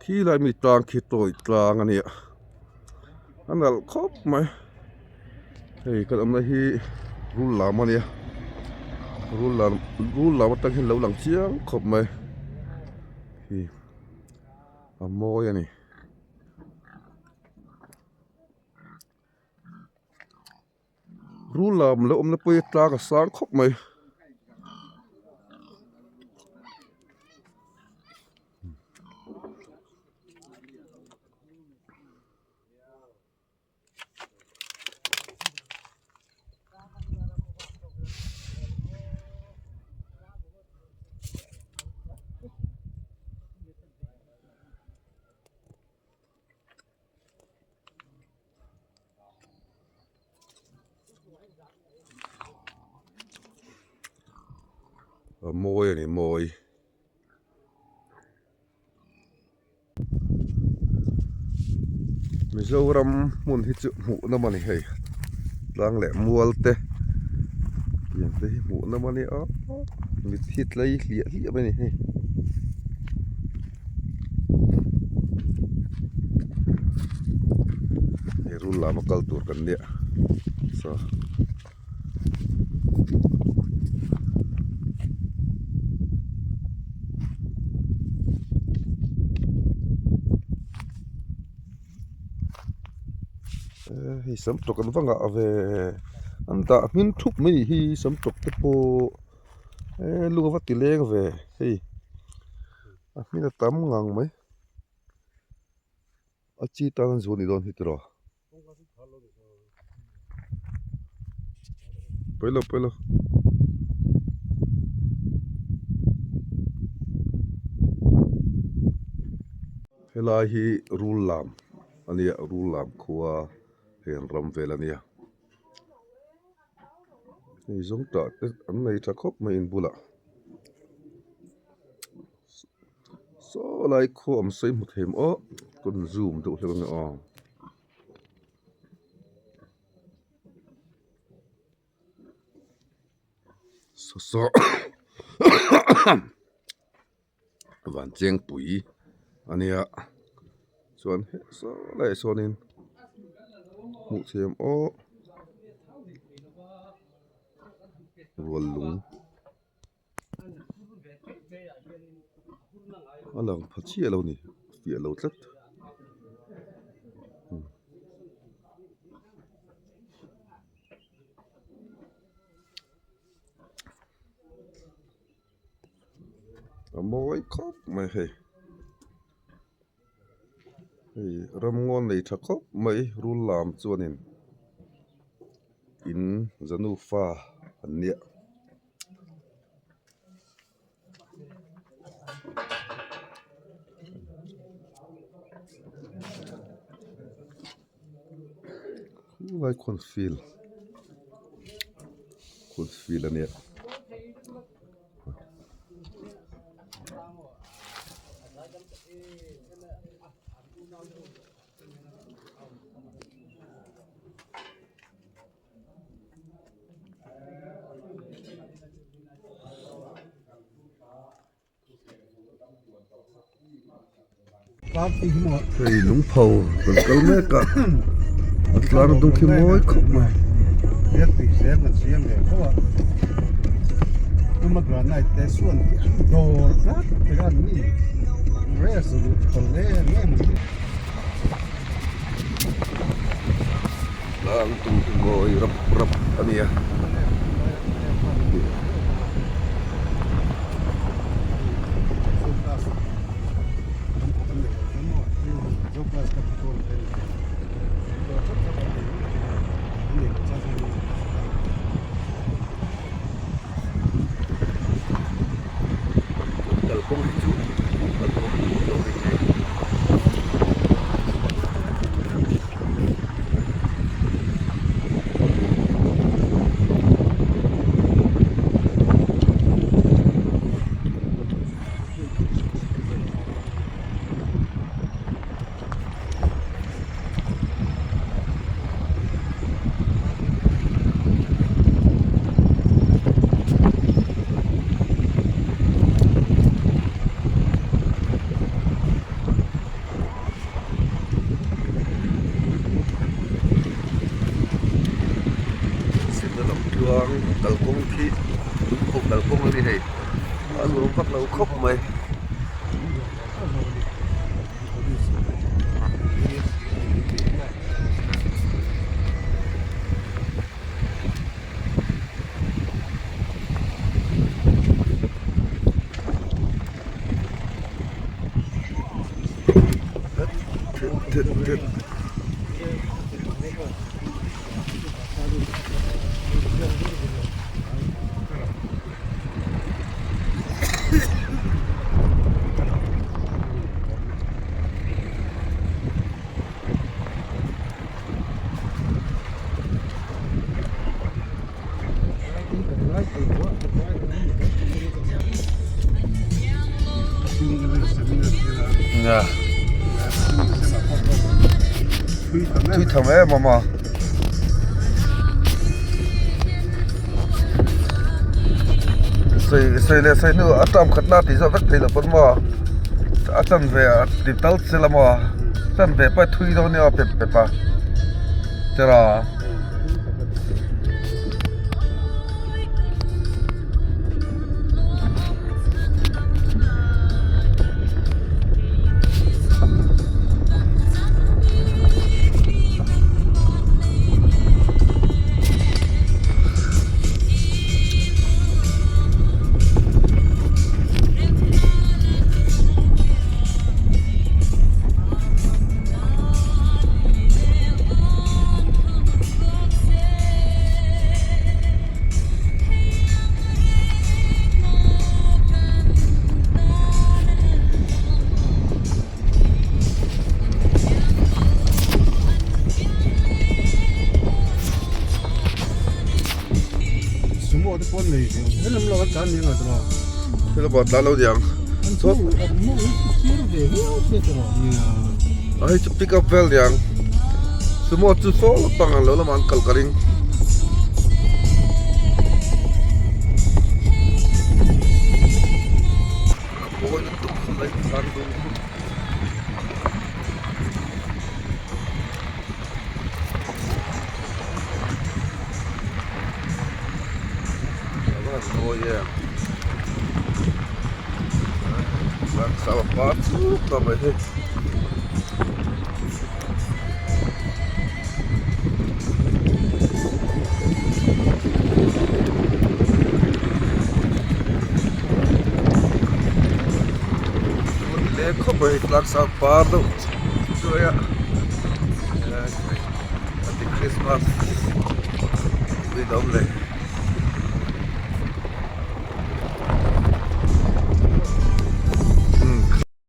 Khi lai mi tlang khi tawi tlang a nia a nalh khawp mai hei kan awmna hi rul lam a nia rul lam rul lam atang hian lo lang chiang khawp mai hi a mawi a ni. Rul lam lo awmna pawh hi tlang a sang khawp mai. A mawi a ni mawi. Mizoram hmun hi chu hmuh nawm a ni hei tlang leh mual te tiang te hi hmuh nawm a ni a mit hi tlei hliah hliah mai a ni hei. He rul lama kal tur kan nia saw hei sam tawk an va ngah ve an dah hmin thup mai nih hi sam tawk te pawh e lung a va ti leng ve hei. A hmin a tam ngang mai a chi tan an zuan ni dawn hi tiraw pawi lo pawi lo helai hi rul lam a nia rul lam khua hei an ram vel a nia hei zawng tah te an nei tha khawp mai in bulah. Saw lai khaw awm sawi hmu thei maw kawn zoom deuh hlek ange aw. Saw saw van chengpui a nia chuan he saw laiah sawnin hmuh thiam aw rual lung. A lang pha chiah lo ni fiah lo tlat a mawi khawp mai hei hei ramngaw nei tha khawp mai rul lam chuanin in zanufa an nia. Khulai khawn field khawn field a nia. Hei lungpho kan kal mek a a tlang dung khi mawi khawp mai. Tlang tum hi mawi rap rap a nia. Kalkawng hi chu a nuam lo a ni. Kalkawng khi lungkhum kalkawng a ni hei a nuam vak lo khawp mai. Thui tham em a ma. Sawi sawi leh sawi hnu a term khat na tih zawh vek thei lo pawn maw a chanve a ti tal che la maw chanve pawh a thui dawn nia pep pep a tira. Thil a tlan lo niang a hei chu pick up vel niang sumo chu saw lampang ang lo lamah an kal ka ring. Khawp mai tlangsang par deuh chuai a ti christmas rinawm leh.